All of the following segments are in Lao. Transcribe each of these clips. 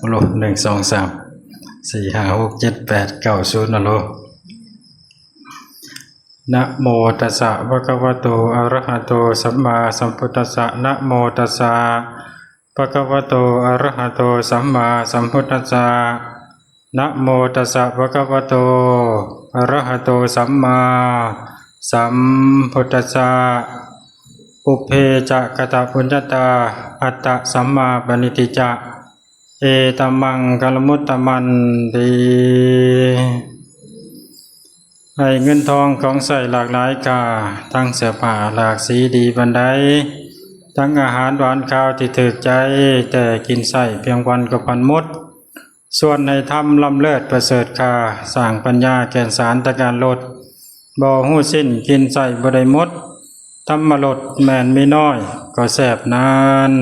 ໂລ ໜຶ່ງ ສອງ ສາມ ສີ່ ຫ້າ ຫົກ ເຈັດ ແປດ ເກົ້າ ສູນ ໂລ. ນະໂມຕັດສະ ພະຄະວະໂຕ ອະລະຫະໂຕ ສຳມາສຳພຸດທັດສະ. ນະໂມຕັດສະ ພະຄະວະໂຕ ອະລະຫະໂຕ ສຳມາສຳພຸດທັດສະ. ນະໂມຕັດສະ ພະຄະວະໂຕ ອະລະຫະໂຕ ສຳມາສຳພຸດທັດສະ. ປຸບເພຈະກະຕະປຸນຍະຕາ ອັດຕະສຳມາປະນິທິຈະ ເອຕະມັງຄະລະມຸດຕະມັນຕິ. ໃຫ້ເງິນທອງຂອງໃຊ້ຫຼາກຫຼາຍຄ່າ, ທັງເສື້ອຜ້າຫຼາກສີດີປານໃດ, ທັງອາຫານຫວານຄາວທີ່ຖືກໃຈ, ແຕ່ກິນໃຊ້ພຽງວັນກໍພັນໝົດ. ຊວນໃຫ້ທຳລ້ຳເລີດປະເສີດຄ່າ, ສ້າງປັນຍາແກ່ນສານຕະການລົດ, ບໍ່ຮູ້ສິ້ນກິນໃຊ້ບໍ່ໄດ້ໝົດ, ທຳມະລົດແມ່ນມີນ້ອຍກໍແຊບນານ.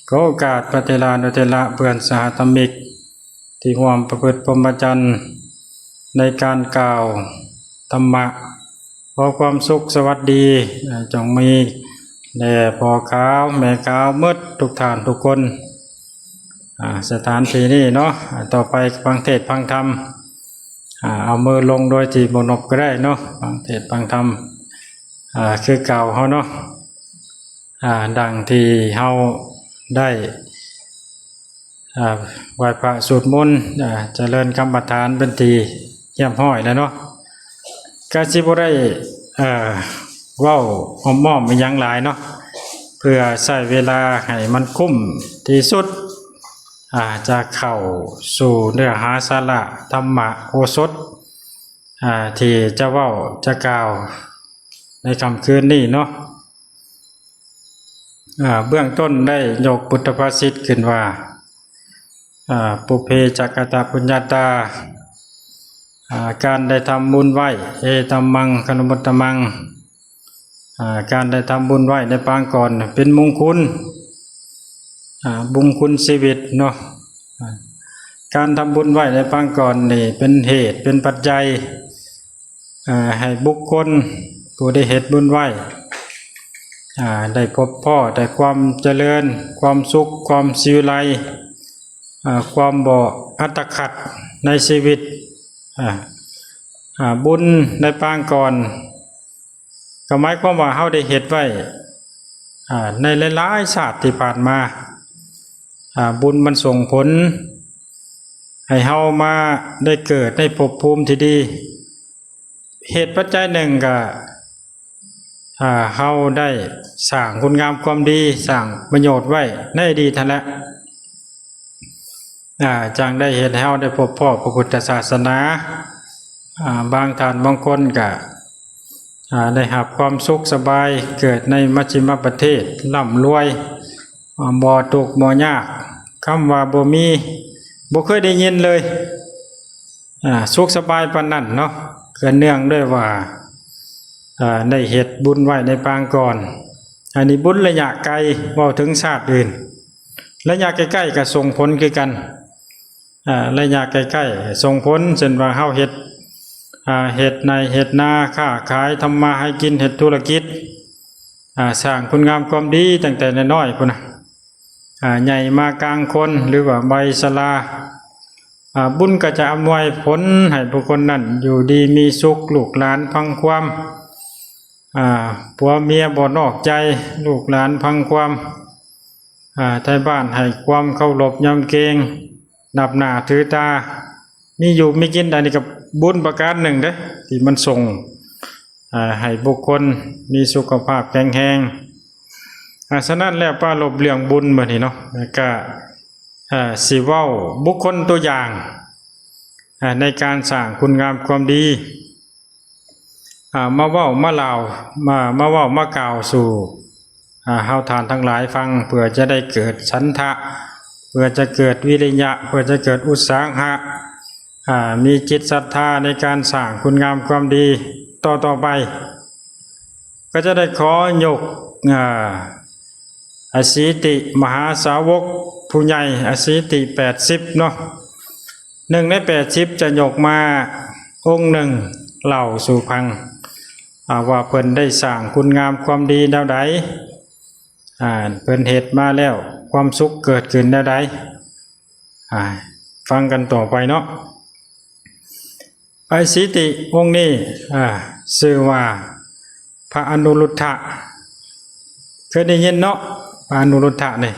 ຂໍໂອກາດພະເຖລານຸເຖລະເພື່ອນສະຫະທຳມິກ ທີ່ຮ່ວມປະພຶດພົມມະຈັນໃນການກ່າວທຳມະ ຂໍຄວາມສຸກສະຫວັດດີ ເອີ່ ຈົ່ງມີແດ່ພໍ່ຂາວແມ່ຂາວໝົດທຸກທ່ານທຸກຄົນ ອາ ສະຖານທີ່ນີ້ເນາະ. ອາ ຕໍ່ໄປຟັງເທດຟັງທຳ ອາ ເອົາມືລົງໂດຍທີ່ບໍ່ນົບກໍໄດ້ເນາະ. ຟັງເທດຟັງທຳ ອາ ຄືເກົ່າເຮົາເນາະ ອາ ດັ່ງທີ່ເຮົາໄດ້ ອາ ໄຫວ້ພະສວດມົນ ອາ ຈະເລີນກຳມະຖານເປັນທີ່ຮຽບຮ້ອຍແລ້ວເນາະ. ກະຊິບໍ່ໄດ້ ເອີ່ ເວົ້າອ້ອມໆອີ່ຫຍັງຫຼາຍເນາະ ເພື່ອໃຊ້ເວລາໃຫ້ມັນຄຸ້ມທີ່ສຸດ ອາ ຈະເຂົ້າສູ່ເນື້ອຫາສາລະທຳມະໂອສົດ ອາ ທີ່ຈະເວົ້າຈະກ່າວໃນຄ່ຳຄືນນີ້ເນາະ. ອາ ເບື້ອງຕົ້ນໄດ້ຍົກພຸດທະພາສິດຂຶ້ນວ່າ ອາ ປຸບເພຈະກະຕະປຸນຍະຕາ ອາ ການໄດ້ທຳບຸນໄວ້ ເອຕະມັງຄະລະມຸດຕະມັງ ອາ ການໄດ້ທຳບຸນໄວ້ໃນປາງກ່ອນເປັນມຸງຄຸນ ອາ ມຸງຄຸນຊີວິດເນາະ. ອາ ການທຳບຸນໄວ້ໃນປາງກ່ອນນີ້ເປັນເຫດເປັນປັດໄຈ ເອີ່ ໃຫ້ບຸກຄົນຜູ້ໄດ້ເຮັດບຸນໄວ້ ອາ ໄດ້ພົບພໍ້ແຕ່ຄວາມຈະເລີນ, ຄວາມສຸກ, ຄວາມສີວິໄລ, ອາ ຄວາມບໍ່ອັດຕະຂັດໃນຊີວິດ. ອາ ອາ ບຸນໃນປາງກ່ອນ ກໍໝາຍຄວາມວ່າເຮົາໄດ້ເຮັດໄວ້ ອາ ໃນຫຼາຍໆຊາດທີ່ຜ່ານມາ. ອາ ບຸນມັນສົ່ງຜົນໃຫ້ເຮົາມາໄດ້ເກີດໃນພົບພູມທີ່ດີ. ເຫດປັດໄຈໜຶ່ງກໍ ອາ ເຮົາໄດ້ສ້າງຄຸນງາມຄວາມດີ, ສ້າງປະໂຫຍດໄວ້ໃນອະດີດຫັ້ນແຫຼະ. ອາ ຈັ່ງໄດ້ເຮັດໃຫ້ເຮົາໄດ້ພົບພໍ້ພະພຸດທະສາສະໜາ. ອາ ບາງທ່ານບາງຄົນກະ ອາ ໄດ້ຮັບຄວາມສຸກສະບາຍ, ເກີດໃນມັດຊິມະປະເທດ, ລ່ຳລວຍ, ອາ ບໍ່ທຸກບໍ່ຍາກ. ຄຳວ່າບໍ່ມີ ບໍ່ເຄີຍໄດ້ຍິນເລີຍ. ອາ ສຸກສະບາຍປານນັ້ນເນາະ, ກໍເນື່ອງດ້ວຍວ່າ ອາ ໄດ້ເຮັດບຸນໄວ້ໃນປາງກ່ອນ. ອັນນີ້ບຸນໄລຍະໄກ, ເວົ້າເຖິງຊາດອື່ນ. ໄລຍະໃກ້ໆກໍສົ່ງຜົນຄືກັນ. ອາ ໄລຍະໃກ້ໆສົ່ງຜົນ, ເຊັ່ນວ່າເຮົາເຮັດ ອາ ເຮັດໄຮ່ເຮັດນາ, ຄ້າຂາຍ, ທຳມາຫາກິນ, ເຮັດທຸລະກິດ, ອາ ສ້າງຄຸນງາມຄວາມດີຕັ້ງແຕ່ນ້ອຍໆພຸ້ນນະ. ອາ ໃຫຍ່ມາກາງຄົນ ຫຼືວ່າໄວຊະລາ, ອາ ບຸນກໍຈະອຳນວຍຜົນໃຫ້ບຸກຄົນນັ້ນຢູ່ດີມີສຸກ, ລູກຫຼານຟັງຄວາມ, ອາ ຜົວເມຍບໍ່ນອກໃຈ, ລູກຫຼານຟັງຄວາມ, ອາ ໄທບ້ານໃຫ້ຄວາມເຄົາລົບຍຳເກງ, ນັບໜ້າຖືຕາ, ມີຢູ່ມີກິນ. ອັນນີ້ກໍບຸນປະການໜຶ່ງເດ້ ທີ່ມັນສົ່ງ ອາ ໃຫ້ບຸກຄົນມີສຸຂະພາບແຂງແຮງ. ອາ ສະນັ້ນແລ້ວ ປາລົບເລື່ອງບຸນມື້ນີ້ເນາະ ກະ ອາ ຊິເວົ້າບຸກຄົນຕົວຢ່າງ ອາ ໃນການສ້າງຄຸນງາມຄວາມດີ ອາ ມາເວົ້າມາເລົ່າ ມາ ມາເວົ້າມາກ່າວສູ່ ອາ ເຮົາທ່ານທັງຫຼາຍຟັງ ເພື່ອຈະໄດ້ເກີດສັນທະ ເພື່ອຈະເກີດວິລິຍະ ເພື່ອຈະເກີດອຸດສາຫະ ອາ ມີຈິດສັດທາໃນການສ້າງຄຸນງາມຄວາມດີຕໍ່ໆໄປ. ກໍຈະໄດ້ຂໍຍົກ ອາ ອະສີຕິມະຫາສາວົກຜູ້ໃຫຍ່ ອະສີຕິແປດສິບເນາະ, ໜຶ່ງໃນແປດສິບຈະຍົກມາອົງໜຶ່ງເລົ່າສູ່ຟັງ ອາ ວ່າເພິ່ນໄດ້ສ້າງຄຸນງາມຄວາມດີແນວໃດ ອາ ເພິ່ນເຮັດມາແລ້ວຄວາມສຸກເກີດຂຶ້ນແນວໃດ. ອ່າ ຟັງກັນຕໍ່ໄປເນາະ. ໄອສີຕິອົງນີ້ ອ່າ ຊື່ວ່າພະອະນຸລຸດທະ ເຄີຍໄດ້ຍິນເນາະ ພະອະນຸລຸດທະນີ້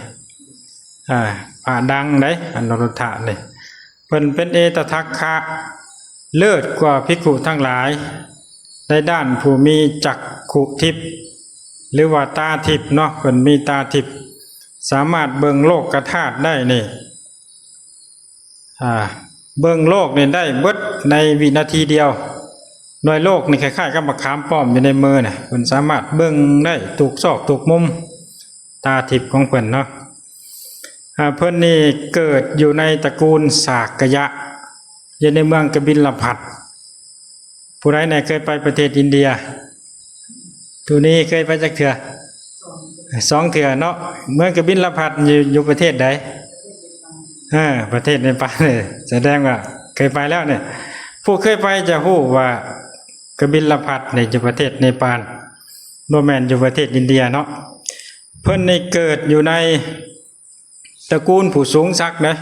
ອ່າ ພະດັງໃດ໋ ອະນຸລຸດທະນີ້ ເພິ່ນເປັນເອຕະທັກຄະ ເລີດກວ່າພິກຂຸທັງຫຼາຍ ໃນດ້ານຜູ້ມີຈັກຂຸທິບ ຫຼືວ່າຕາທິບເນາະ ເພິ່ນມີຕາທິບ ສາມາດເບິ່ງໂລກກະທາດໄດ້ນີ້ ອ່າ ເບິ່ງໂລກນີ້ໄດ້ເບິດໃນວິນາທີດຽວ. ໜ່ວຍໂລກນີ້ຄ້າຍໆກັບໝາກຂາມປ້ອມຢູ່ໃນມືນະ ເພິ່ນສາມາດເບິ່ງໄດ້ທຸກຊອກທຸກມຸມ ຕາທິບຂອງເພິ່ນເນາະ. ອ່າ ເພິ່ນນີ້ເກີດຢູ່ໃນຕະກູນສາກກະຍະ ຢູ່ໃນເມືອງກະບິນລະພັດ. ຜູ້ໃດແດ່ເຄີຍໄປປະເທດອິນເດຍ? ໂຕນີ້ເຄີຍໄປຈັກເທື່ອ? ສອງເທື່ອເນາະ. ເມືອງກະບິນລະພັດຢູ່ ຢູ່ປະເທດໃດ? ເອີ ປະເທດເນປານ. ເອີ ສະແດງວ່າເຄີຍໄປແລ້ວນີ້. ຜູ້ເຄີຍໄປຈະຮູ້ວ່າກະບິນລະພັດນີ້ຢູ່ປະເທດເນປານ ບໍ່ແມ່ນຢູ່ປະເທດອິນເດຍເນາະ. ເພິ່ນນີ້ເກີດຢູ່ໃນ ຕະກູນຜູ້ສູງສັກເດ້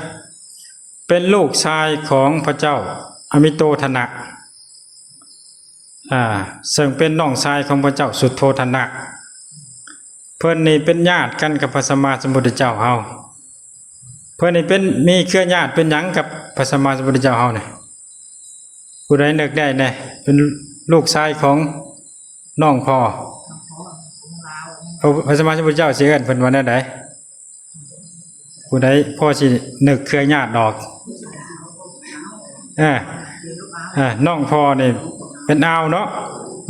ເປັນລູກຊາຍຂອງພະເຈົ້າອະມິໂຕທະນະ ອ່າ ເຊິ່ງເປັນນ້ອງຊາຍຂອງພະເຈົ້າສຸດໂທທະນະ. ເພິ່ນນີ້ເປັນຍາດກັນກັບພະສຳມາສຳພຸດທະເຈົ້າເຮົາ. ເພິ່ນນີ້ເປັນ ມີເຄືອຍາດເປັນຫຍັງກັບພະສຳມາສຳພຸດທະເຈົ້າເຮົານີ້? ຜູ້ໃດນຶກໄດ້ແດ່? ເປັນລູກຊາຍຂອງນ້ອງພໍ່. ພະ ພະສຳມາສຳພຸດທະເຈົ້າຊິເອີ້ນເພິ່ນວ່າແນວໃດ? ຜູ້ໃດພໍຊິນຶກເຄືອຍາດອອກ? ເອີ ເອີ ນ້ອງພໍ່ນີ້ເປັນອາວເນາະ.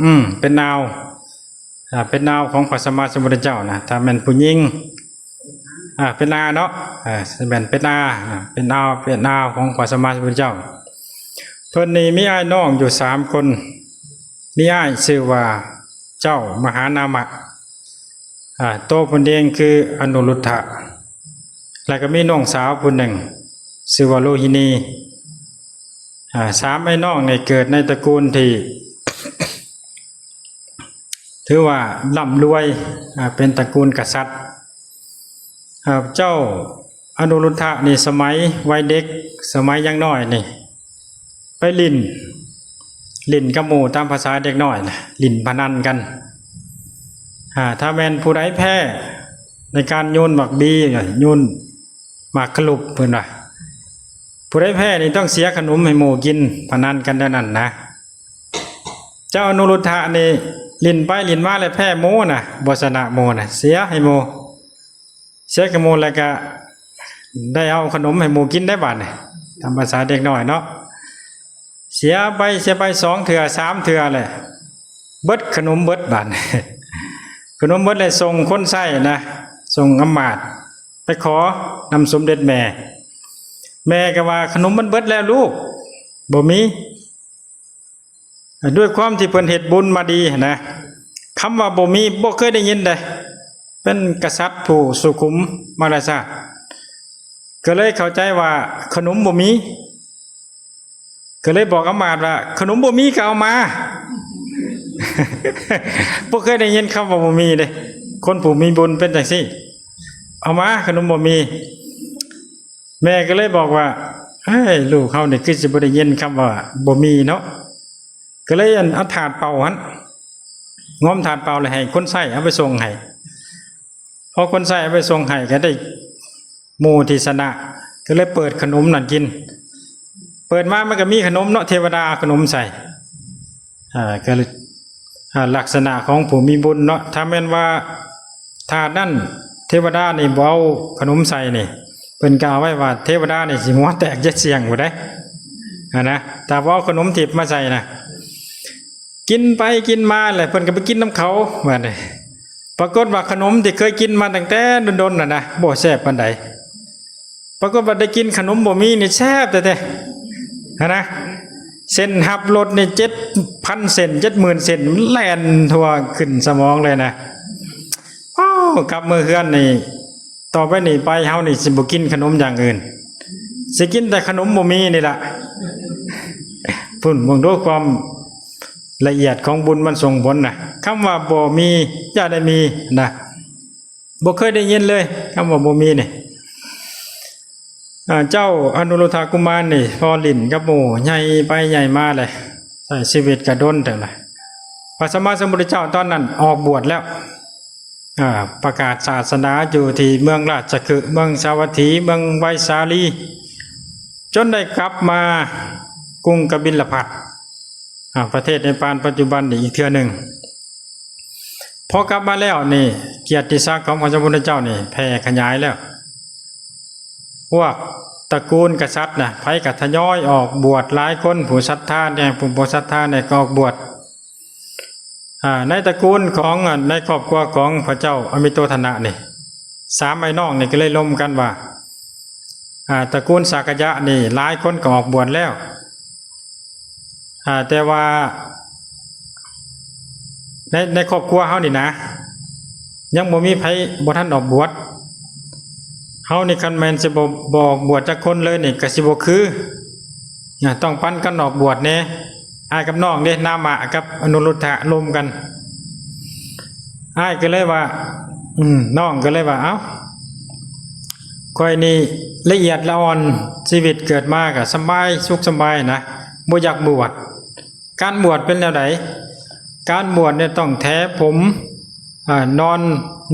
ອືມ ເປັນອາວ ອ່າ ເປັນອາວຂອງພະສຳມາສຳພຸດທະເຈົ້ານະ ຖ້າແມ່ນຜູ້ຍິງ ອ່າ ເປັນອາເນາະ. ເອີ ແມ່ນເປັນອາ ອ່າ ເປັນອາວ ເປັນອາວຂອງພະສຳມາສຳພຸດທະເຈົ້າ. ເພິ່ນນີ້ມີອ້າຍນ້ອງຢູ່ສາມຄົນ. ມີອ້າຍຊື່ວ່າເຈົ້າມະຫານາມະ ອ່າ ໂຕເພິ່ນເອງຄືອະນຸລຸດທະ ແລ້ວກໍມີນ້ອງສາວຜູ້ໜຶ່ງຊື່ວ່າໂລຫິນີ. ອ່າ ສາມອ້າຍນ້ອງນີ້ເກີດໃນຕະກູນທີ່ ຖືວ່າລ່ຳລວຍ ອ່າ ເປັນຕະກູນກະສັດ. ອ່າ ເຈົ້າອະນຸລຸດທະນີ້ ສະໄໝໄວເດັກ ສະໄໝຍັງນ້ອຍນີ້ ໄປຫຼິ້ນ ຫຼິ້ນກັບໝູ່ຕາມພາສາເດັກນ້ອຍນະ ຫຼິ້ນພະນັນກັນ. ອ່າ ຖ້າແມ່ນຜູ້ໃດແພ້ໃນການໂຍນໝາກບີ ໂຍນໝາກກະຫຼຸບ ເພິ່ນວ່າ ຜູ້ໃດແພ້ນີ້ຕ້ອງເສຍຂະໜົມໃຫ້ໝູ່ກິນ ພະນັນກັນແນວນັ້ນນະ. ເຈົ້າອະນຸລຸດທະນີ້ຫຼິ້ນໄປຫຼິ້ນມາແລ້ວແພ້ໝູ່ນະ ບໍ່ຊະນະໝູ່ນະ ເສຍໃຫ້ໝູ່ ເສຍໃຫ້ໝູ່ ແລ້ວກະໄດ້ເອົາຂະໜົມໃຫ້ໝູ່ກິນໄດ້ບາດນີ້ ຕາມພາສາເດັກນ້ອຍເນາະ. ເສຍໄປ ເສຍໄປສອງເທື່ອສາມເທື່ອແລ້ວ ເບິດຂະໜົມເບິດບາດນີ້ ຂະໜົມເບິດແລ້ວ ສົ່ງຄົນໃຊ້ນະ ສົ່ງອຳມາດໄປຂໍນຳສົມເດັດແມ່. ແມ່ກໍວ່າ ຂະໜົມມັນເບິດແລ້ວລູກ ບໍ່ມີ. ດ້ວຍຄວາມທີ່ເພິ່ນເຮັດບຸນມາດີນະ ຄຳວ່າບໍ່ມີ ບໍ່ເຄີຍໄດ້ຍິນເດ້ ເປັນກະສັດຜູ້ສຸຂຸມມາລາຊາດ ກໍເລີຍເຂົ້າໃຈວ່າຂະໜົມບໍ່ມີ ກໍເລີຍບອກອຳມາດວ່າ ຂະໜົມບໍ່ມີກໍເອົາມາ. ບໍ່ເຄີຍໄດ້ຍິນຄຳວ່າບໍ່ມີເດ້ ຄົນຜູ້ມີບຸນເປັນຈັ່ງຊີ້ ເອົາມາ ຂະໜົມບໍ່ມີ. ແມ່ກໍເລີຍບອກວ່າ ເອີຍ ລູກເຮົານີ້ຄືຊິບໍ່ໄດ້ຍິນຄຳວ່າບໍ່ມີເນາະ. ກໍເລີຍ ອັນ ເອົາຖາດເປົ່າຫັ້ນ ງອມຖາດເປົ່າແລ້ວໃຫ້ຄົນໃຊ້ເອົາໄປສົ່ງໃຫ້. ພໍຄົນໃຊ້ເອົາໄປສົ່ງໃຫ້ ກໍໄດ້ໝູ່ທີ່ຊະນະ ກໍເລີຍເປີດຂະໜົມນັ້ນກິນ. ເປີດມາມັນກໍມີຂະໜົມເນາະ ເທວະດາເອົາຂະໜົມໃສ່. ອ່າ ກໍ ອ່າ ລັກສະນະຂອງຜູ້ມີບຸນເນາະ ຖ້າແມ່ນວ່າຖາດນັ້ນເທວະດານີ້ບໍ່ເອົາຂະໜົມໃສ່ນີ້ ເພິ່ນກໍເອົາໄວ້ວ່າເທວະດານີ້ຊິຫົວແຕກເຈັດສ່ຽງພຸ້ນເດ້ ຫັ້ນນະ ຖ້າບໍ່ເອົາຂະໜົມທິບມາໃສ່ນະ. ກິນໄປກິນມາແຫຼະ ເພິ່ນກໍໄປກິນນຳເຂົາບາດນີ້ ປາກົດວ່າຂະໜົມທີ່ເຄີຍກິນມາຕັ້ງແຕ່ດົນໆ ຫັ້ນນະ ບໍ່ແຊບປານໃດ. ປາກົດວ່າໄດ້ກິນຂະໜົມບໍ່ມີນີ້ແຊບແທ້ໆ ຫັ້ນນະ ເສັ້ນຮັບລົດນີ້ເຈັດພັນເສັ້ນ ເຈັດໝື່ນເສັ້ນ ແລ່ນທົ່ວຂຶ້ນສະໝອງເລີຍນະ. ໂອ້ ກັບເມືອເຮືອນນີ້ ຕໍ່ໄປນີ້ໄປເຮົານີ້ຊິບໍ່ກິນຂະໜົມຢ່າງອື່ນ ຊິກິນແຕ່ຂະໜົມບໍ່ມີນີ້ລະ. ພຸ້ນ ເບິ່ງດູຄວາມລະອຽດຂອງບຸນມັນສົ່ງຜົນນະ. ຄຳວ່າບໍ່ມີ ຢ່າໄດ້ມີນະ ບໍ່ເຄີຍໄດ້ຍິນເລີຍ ຄຳວ່າບໍ່ມີນີ້. ອ່າ ເຈົ້າອະນຸລຸດທະກຸມານນີ້ ພໍຫຼິ້ນກັບໝູ່ໃຫຍ່ໄປໃຫຍ່ມາແຫຼະ ໃຊ້ຊີວິດກະດົນເຕີບລະ ພະສຳມາສຳພຸດທະເຈົ້າຕອນນັ້ນອອກບວດແລ້ວ ອ່າ ປະກາດສາສະໜາຢູ່ທີ່ເມືອງລາຊະຄຶ ເມືອງສາວັດຖີ ເມືອງໄວສາລີ ຈົນໄດ້ກັບມາກຸງກະບິນລະພັດ ອ່າ ປະເທດເນປານປັດຈຸບັນນີ້ອີກເທື່ອໜຶ່ງ. ພໍກັບມາແລ້ວນີ້ ກຽດຕິສັກຂອງພະສຳມາສຳພຸດທະເຈົ້ານີ້ແຜ່ຂະຫຍາຍແລ້ວ ພວກຕະກູນກະສັດນະ ໃຜກະທະຍອຍອອກບວດຫຼາຍຄົນ ຜູ້ສັດທາແດ່ ຜູ້ບໍ່ສັດທາແດ່ກະອອກບວດ. ອ່າ ໃນຕະກູນຂອງ ໃນຄອບຄົວຂອງພະເຈົ້າອະມິໂຕທະນະນີ້ ສາມອ້າຍນ້ອງນີ້ກະເລີຍລົມກັນວ່າ ອ່າ ຕະກູນສາກະຍະນີ້ຫຼາຍຄົນກະອອກບວດແລ້ວ ອ່າ ແຕ່ວ່າໃນ ໃນຄອບຄົວເຮົານີ້ນະ ຍັງບໍ່ມີໃຜບໍ່ທັນອອກບວດ. ເຮົານີ້ຄັນແມ່ນຊິບໍ່ ບໍ່ອອກບວດຈັກຄົນເລີຍນີ້ກະຊິບໍ່ຄື ນະ ຕ້ອງປັນກັນອອກບວດແດ່. ອ້າຍກັບນ້ອງເດ້ ນາມະກັບອະນຸລຸດທະລົມກັນ ອ້າຍກະເລີຍວ່າ ອືມ ນ້ອງກະເລີຍວ່າ ເອົ້າ ຂ້ອຍນີ້ລະອຽດລະອ່ອນ ຊີວິດເກີດມາກະສະບາຍ ສຸກສະບາຍນະ ບໍ່ຢາກບວດ. ການບວດເປັນແນວໃດ? ການບວດນີ້ຕ້ອງແຖຜົມ ອ່າ ນອນ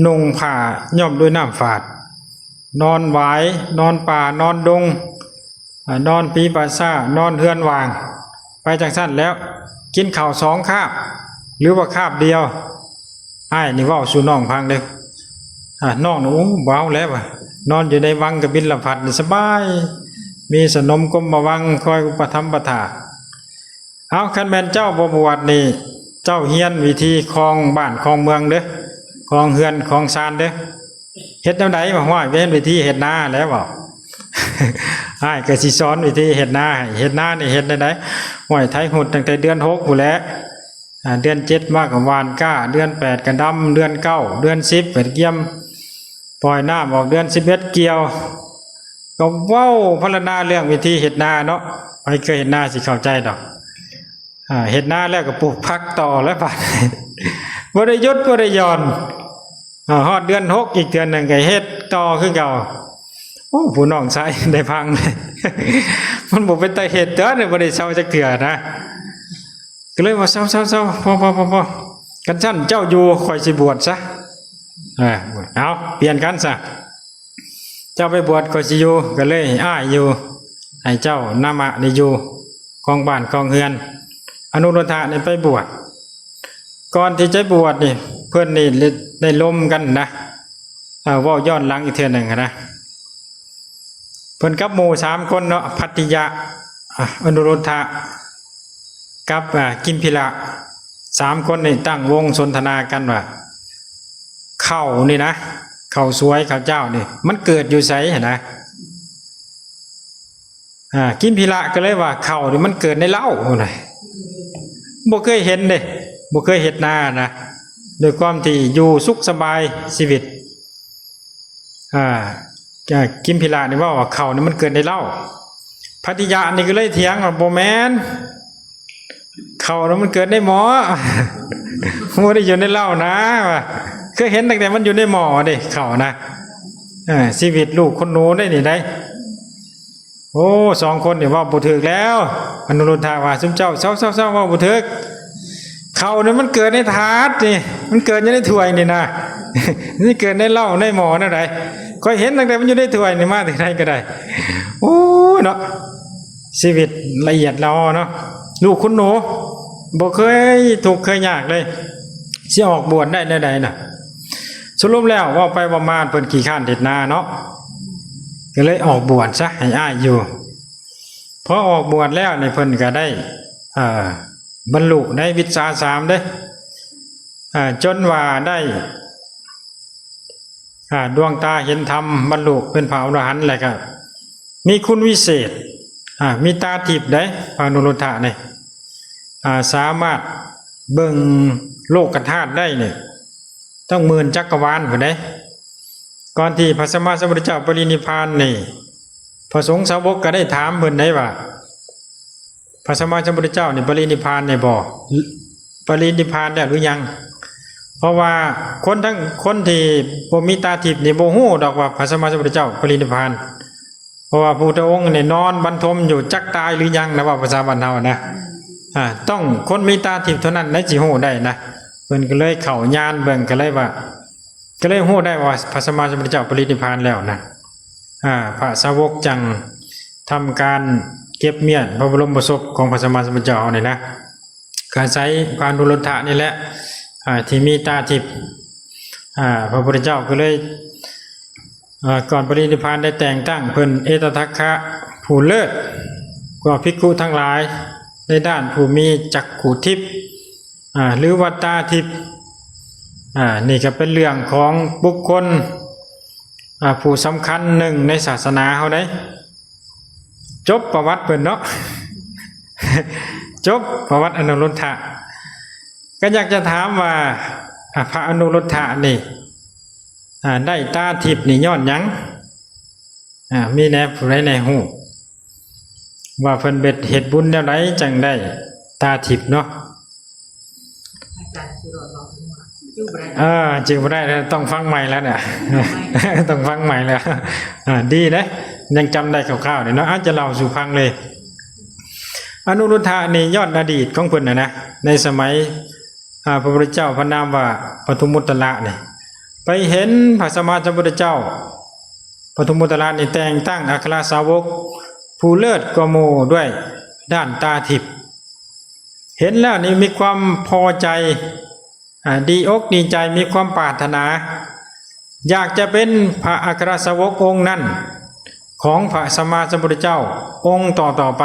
ນຸ່ງຜ້າຍ້ອມດ້ວຍນ້ຳຝາດ ນອນຫວາຍ ນອນປ່າ ນອນດົງ ອ່າ ນອນປີປາຊ້າ ນອນເຮືອນວ່າງ ໄປຈັ່ງຊັ້ນແລ້ວ ກິນເຂົ້າສອງຄາບ ຫຼືວ່າຄາບດຽວ. ອ້າຍນີ້ເວົ້າສູ່ນ້ອງຟັງເດີ້ ອ່າ ນ້ອງນີ້ ໂອ້ ເວົ້າແລ້ວວ່າ ນອນຢູ່ໃນວັງກະບິນລະພັດນີ້ສະບາຍ ມີສະໜົມກົມມະວັງຄອຍອຸປະຖຳປະຖາກ. ເອົາ ຄັນແມ່ນເຈົ້າບໍ່ບວດນີ້ ເຈົ້າຮຽນວິທີຄອງບ້ານຄອງເມືອງເດີ້ ຄອງເຮືອນຄອງຊານເດີ້. ເຮັດແນວໃດ? ວ່າ ຫ້ວຍ ຮຽນວິທີເຮັດນາແຫຼະເວົ້າ ອ້າຍກະຊິສອນວິທີເຮັດນາໃຫ້. ເຮັດນານີ້ເຮັດແນວໃດ? ຫ້ວຍ ໄຖຫຸດຕັ້ງແຕ່ເດືອນຫົກພຸ້ນແຫຼະ ອ່າ ເດືອນເຈັດມາກະຫວ່ານກ້າ ເດືອນແປດກະດຳ ເດືອນເກົ້າ ເດືອນສິບກະກຽມ ປ່ອຍນ້ຳອອກ ເດືອນສິບເອັດກ່ຽວ. ກະເວົ້າພັນລະນາເລື່ອງວິທີເຮັດນາເນາະ ໃຜເຄີຍເຮັດນາຊິເຂົ້າໃຈດອກ. ອ່າ ເຮັດນາແລ້ວກະປູກຜັກຕໍ່ແລ້ວບາດ ບໍ່ໄດ້ຢຸດບໍ່ໄດ້ຢ່ອນ ອ່າ ຮອດເດືອນຫົກອີກເທື່ອໜຶ່ງກະເຮັດຕໍ່ຄືເກົ່າ. ໂອ້ ຜູ້ນ້ອງຊາຍໄດ້ຟັງ ມັນບໍ່ເປັນຕາເຮັດເດີ ບໍ່ໄດ້ເຊົາຈັກເທື່ອນະ. ກະເລີຍວ່າ ເຊົາໆໆ ພໍໆໆ ຄັນຊັ້ນເຈົ້າຢູ່ ຂ້ອຍຊິບວດຊະ. ເອີ ເອົາ ປ່ຽນກັນຊະ ເຈົ້າໄປບວດ ຂ້ອຍຊິຢູ່. ກະເລີຍໃຫ້ອ້າຍຢູ່ ໃຫ້ເຈົ້ານາມະໄດ້ຢູ່ຄອງບ້ານຄອງເຮືອນ ອະນຸລຸດທະນີ້ໄປບວດ. ກ່ອນທີ່ຈະບວດນີ້ ເພິ່ນນີ້ໄດ້ລົມກັນນະ ເວົ້າຍ້ອນຫຼັງອີກເທື່ອໜຶ່ງຫັ້ນນະ ເພິ່ນກັບໝູ່ສາມຄົນເນາະ ພັດຕິຍະ ອະນຸລຸດທະ ກັບ ອາ ກິມພິລະ ສາມຄົນນີ້ຕັ້ງວົງສົນທະນາກັນວ່າ ເຂົ້ານີ້ນະ ເຂົ້າສວຍເຂົ້າຈ້າວນີ້ ມັນເກີດຢູ່ໃສຫັ້ນນະ. ອາ ກິມພິລະກະເລີຍວ່າ ເຂົ້ານີ້ມັນເກີດໃນເລົ້າພຸ້ນນະ ບໍ່ເຄີຍເຫັນເດ້ ບໍ່ເຄີຍເຮັດນານະ ດ້ວຍຄວາມທີ່ຢູ່ສຸກສະບາຍຊີວິດ. ອາ ກິມພິລະນີ້ເວົ້າວ່າ ເຂົ້ານີ້ມັນເກີດໃນເລົ້າ. ພັດຕິຍະນີ້ກະເລີຍຖຽງວ່າ ບໍ່ແມ່ນ ເຂົ້ານະມັນເກີດໃນໝໍ້ ບໍ່ໄດ້ຢູ່ໃນເລົ້ານາວ່າ ເຄີຍເຫັນຕັ້ງແຕ່ມັນຢູ່ໃນໝໍ້ເດ້ ເຂົ້ານະ. ເອີ ຊີວິດລູກຄົນໜູໄດ໋ນີ້ໄດ໋. ໂອ້ ສອງຄົນນີ້ເວົ້າບໍ່ຖືກແລ້ວ ອະນຸລຸດທະວ່າ ຊຸມເຈົ້າເຊົາໆໆ ເວົ້າບໍ່ຖືກ ເຂົ້ານີ້ມັນເກີດໃນຖາດນີ້ ມັນເກີດຢູ່ໃນຖ້ວຍນີ້ນະ ມັນເກີດໃນເລົ້າໃນໝໍ້ແນວໃດ ຂ້ອຍເຫັນຕັ້ງແຕ່ມັນຢູ່ໃນຖ້ວຍນີ້ມາແຕ່ໃດກະໄດ້. ໂອ້ຍເນາະ ຊີວິດລະອຽດລະອໍເນາະ ລູກຄຸນໜູ ບໍ່ເຄີຍທຸກເຄີຍຍາກເລີຍ ຊິອອກບວດໄດ້ແນວໃດນະ. ສະຫຼຸບແລ້ວເວົ້າໄປເວົ້າມາ ເພິ່ນຂີ້ຄ້ານເຮັດນາເນາະ ກະເລີຍອອກບວດຊະໃຫ້ອ້າຍຢູ່. ພໍອອກບວດແລ້ວນີ້ ເພິ່ນກະໄດ້ ເອີ ບັນລຸໃນວິດຊາສາມເດ້ ເອີ ຈົນວ່າໄດ້ ອ່າ ດວງຕາເຫັນທຳ ບັນລຸເປັນພະອໍລະຫັນ ແລ້ວກະມີຄຸນວິເສດ ອ່າ ມີຕາທິບໃດ໋ ພະອະນຸລຸດທະນີ້ ອ່າ ສາມາດເບິ່ງໂລກະທາດໄດ້ນີ້ ຕັ້ງໝື່ນຈັກກະວານພຸ້ນເດ້. ກ່ອນທີ່ພະສຳມາສຳພຸດທະເຈົ້າປະລິນິບພານນີ້ ພະສົງສາວົກກະໄດ້ຖາມເພິ່ນໄດ້ວ່າ ພະສຳມາສຳພຸດທະເຈົ້ານີ້ປະລິນິບພານແລ້ວບໍ່? ປະລິນິບພານແລ້ວຫຼືຍັງ? ເພາະວ່າຄົນທັງ ຄົນທີ່ບໍ່ມີຕາທິບນີ້ບໍ່ຮູ້ດອກວ່າພະສຳມາສຳພຸດທະເຈົ້າປະລິນິບພານ. ເພາະວ່າພະພຸດທະອົງນີ້ນອນບັນທົມຢູ່ ຈັກຕາຍຫຼືຍັງນະ ເວົ້າພາສາບ້ານເຮົານະ. ອ່າ ຕ້ອງຄົນມີຕາທິບເທົ່ານັ້ນໄດ້ຊິຮູ້ໄດ້ນະ. ເພິ່ນກໍເລີຍເຂົ້າຍານເບິ່ງ ກໍເລີຍວ່າ ກໍເລີຍຮູ້ໄດ້ວ່າພະສຳມາສຳພຸດທະເຈົ້າປະລິນິບພານແລ້ວນະ. ອ່າ ພະສາວົກຈັ່ງທຳການເກັບມ້ຽນພະບໍລົມໂພຊົບຂອງພະສຳມາສຳພຸດທະເຈົ້າເຮົານີ້ນະ. ກະອາໄສພະອະນຸລຸດທະນີ້ແຫຼະ ອ່າ ທີ່ມີຕາທິບ ອ່າ ພະພຸດທະເຈົ້າກໍເລີຍ ອ່າ ກ່ອນປະລິນິບພານໄດ້ແຕ່ງຕັ້ງເພິ່ນເອຕະທັກຄະຜູ້ເລີດກວ່າພິກຂຸທັງຫຼາຍໃນດ້ານຜູ້ມີຈັກຂຸທິບ ອ່າ ຫຼືວ່າຕາທິບ. ອ່າ ນີ້ກໍເປັນເລື່ອງຂອງບຸກຄົນ ອ່າ ຜູ້ສຳຄັນໜຶ່ງໃນສາສະໜາເຮົາເດ້. ຈົບປະຫວັດເພິ່ນເນາະ ຈົບປະຫວັດອະນຸລຸດທະ. ກໍຢາກຈະຖາມວ່າ ອ່າ ພະອະນຸລຸດທະນີ້ ອ່າ ໄດ້ຕາທິບນີ້ຍ້ອນຫຍັງ? ອ່າ ມີແດ່ຜູ້ໃດແດ່ຮູ້ ວ່າເພິ່ນເຮັດ ເຮັດບຸນແນວໃດຈັ່ງໄດ້ຕາທິບເນາະ? ອາຈານ ຈື່ບໍ່ໄດ້ ເອີ ຈື່ບໍ່ໄດ້ແລ້ວ ຕ້ອງຟັງໃໝ່ແລ້ວນະ ຕ້ອງຟັງໃໝ່ແລ້ວ. ອ່າ ດີເດ້ ຍັງຈຳໄດ້ຄ່າວໆເດ້ເນາະ. ອາດຈະເລົ່າສູ່ຟັງເລີຍ ອະນຸລຸດທະນີ້ ຍ້ອນອະດີດຂອງເພິ່ນນະນະ ໃນສະໄໝ ອ່າ ພະພຸດທະເຈົ້າພະນາມວ່າປະທຸມມຸດຕະລະນີ້ ໄປເຫັນພະສຳມາສຳພຸດທະເຈົ້າ ປະທຸມມຸດຕະລະນີ້ແຕ່ງຕັ້ງອັກຄະສາວົກຜູ້ເລີດກວ່າໝູ່ດ້ວຍດ້ານຕາທິບ. ເຫັນແລ້ວນີ້ມີຄວາມພໍໃຈ ອ່າ ດີອົກດີໃຈ ມີຄວາມປາດຖະໜາ ຢາກຈະເປັນພະອັກຄະສາວົກອົງນັ້ນ ຂອງພະສຳມາສຳພຸດທະເຈົ້າອົງຕໍ່ໆໄປ.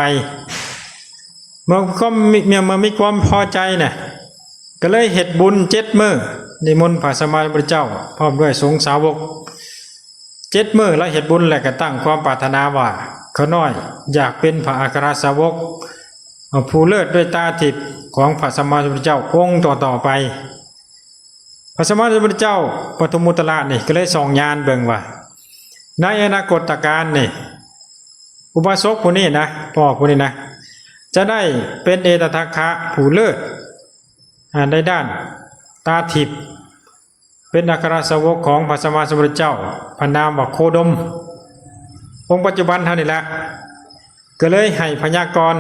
ເມື່ອຄວາມ ເມື່ອ ເມື່ອມີຄວາມພໍໃຈນະ ກໍເລີຍເຮັດບຸນເຈັດມື້ ນິມົນພະສຳມາສຳພຸດທະເຈົ້າພ້ອມດ້ວຍສົງສາວົກເຈັດມື້. ລາວເຮັດບຸນແລ້ວກໍຕັ້ງຄວາມປາດຖະໜາວ່າ ຂ້ານ້ອຍຢາກເປັນພະອັກຄະສາວົກ ເອີ ຜູ້ເລີດດ້ວຍຕາທິບຂອງພະສຳມາສຳພຸດທະເຈົ້າອົງຕໍ່ໆໄປ. ພະສຳມາສຳພຸດທະເຈົ້າປະທຸມມຸດຕະລະນີ້ ກໍເລີຍສ່ອງຍານເບິ່ງວ່າ ໃນອະນາຄົດຕະການນີ້ ອຸບາສົກຜູ້ນີ້ນະ ພໍ່ຜູ້ນີ້ນະ ຈະໄດ້ເປັນເອຕະທັກຄະຜູ້ເລີດ ອ່າ ໃນດ້ານຕາທິບ ເປັນອັກຄະສາວົກຂອງພະສຳມາສຳພຸດທະເຈົ້າ ພະນາມວ່າໂຄດົມ ອົງປັດຈຸບັນເຮົານີ້ແຫຼະ. ກໍເລີຍໃຫ້ພະຍາກອນ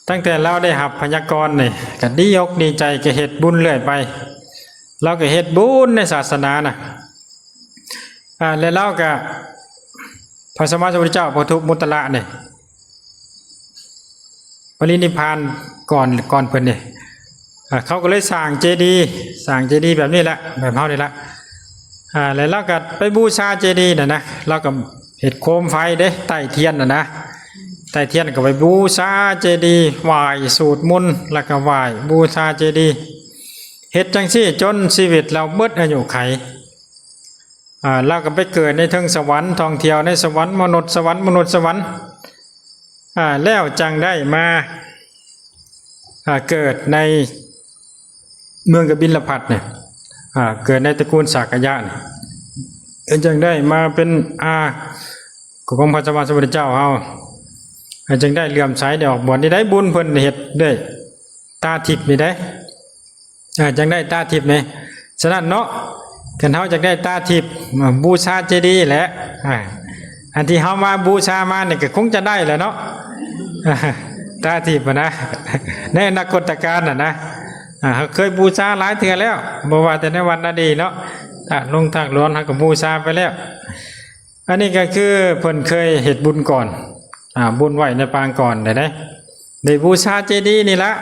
ຕັ້ງແຕ່ລາວໄດ້ຮັບພະຍາກອນນີ້ ກໍດີອົກດີໃຈ ກໍເຮັດບຸນເລື້ອຍໄປ. ລາວກໍເຮັດບຸນໃນສາສະໜານະ ອ່າ ແລະ ລາວກໍ ພະສຳມາສຳພຸດທະເຈົ້າປະທຸມມຸດຕະລະນີ້ ປະລິນິບພານກ່ອນ ກ່ອນເພິ່ນນີ້ ອ່າ ເຂົາກໍເລີຍສ້າງເຈດີ ສ້າງເຈດີແບບນີ້ແຫຼະ ແບບເຮົານີ້ແຫຼະ ອ່າ ແລ້ວລາວກໍໄປບູຊາເຈດີນັ້ນນະ ລາວກໍເຮັດໂຄມໄຟເດ້ ໄຕ້ທຽນນັ້ນນະ ໄຕ້ທຽນກໍໄປບູຊາເຈດີ ໄຫວ້ສູດມົນ ແລ້ວກໍໄຫວ້ບູຊາເຈດີ ເຮັດຈັ່ງຊີ້ຈົນຊີວິດລາວເບິດອາຍຸໄຂ. ອ່າ ລາວກໍໄປເກີດໃນເທິງສະຫວັນ ທ່ອງທ່ຽວໃນສະຫວັນ ມະນຸດສະຫວັນ ມະນຸດສະຫວັນ ອ່າ ແລ້ວຈັ່ງໄດ້ມາ ອ່າ ເກີດໃນເມືອງກະບິນລະພັດນີ້ ອ່າ ເກີດໃນຕະກູນສາກະຍະນີ້ ແລ້ວຈັ່ງໄດ້ມາເປັນອາຂອງພະສຳມາສຳພຸດທະເຈົ້າເຮົາ ແລ້ວຈຶ່ງໄດ້ເຫຼື້ອມໃສ ໄດ້ອອກບວດ. ນີ້ໄດ້ບຸນເພິ່ນເຮັດດ້ວຍຕາທິບນີ້ໄດ໋ ອ່າ ຈັ່ງໄດ້ຕາທິບນີ້. ສະນັ້ນເນາະ ຄັນເຮົາຢາກໄດ້ຕາທິບ ບູຊາເຈດີແຫຼະ ອ່າ ອັນທີ່ເຮົາມາບູຊາມານີ້ກໍຄົງຈະໄດ້ແຫຼະເນາະ ຕາທິບຫັ້ນນະ ໃນອະນາຄົດຕະການຫັ້ນນະ. ອ່າ ເຮົາເຄີຍບູຊາຫຼາຍເທື່ອແລ້ວ ບໍ່ວ່າແຕ່ໃນວັດນາດີເນາະ ທາດຫຼົງທາດຫຼວງເຮົາກໍບູຊາໄປແລ້ວ. ອັນນີ້ກໍຄືເພິ່ນເຄີຍເຮັດບຸນກ່ອນ ອ່າ ບຸນໄຫວ້ໃນປາງກ່ອນໄດ້ ໄດ້ ໄດ້ບູຊາເຈດີນີ້ລະ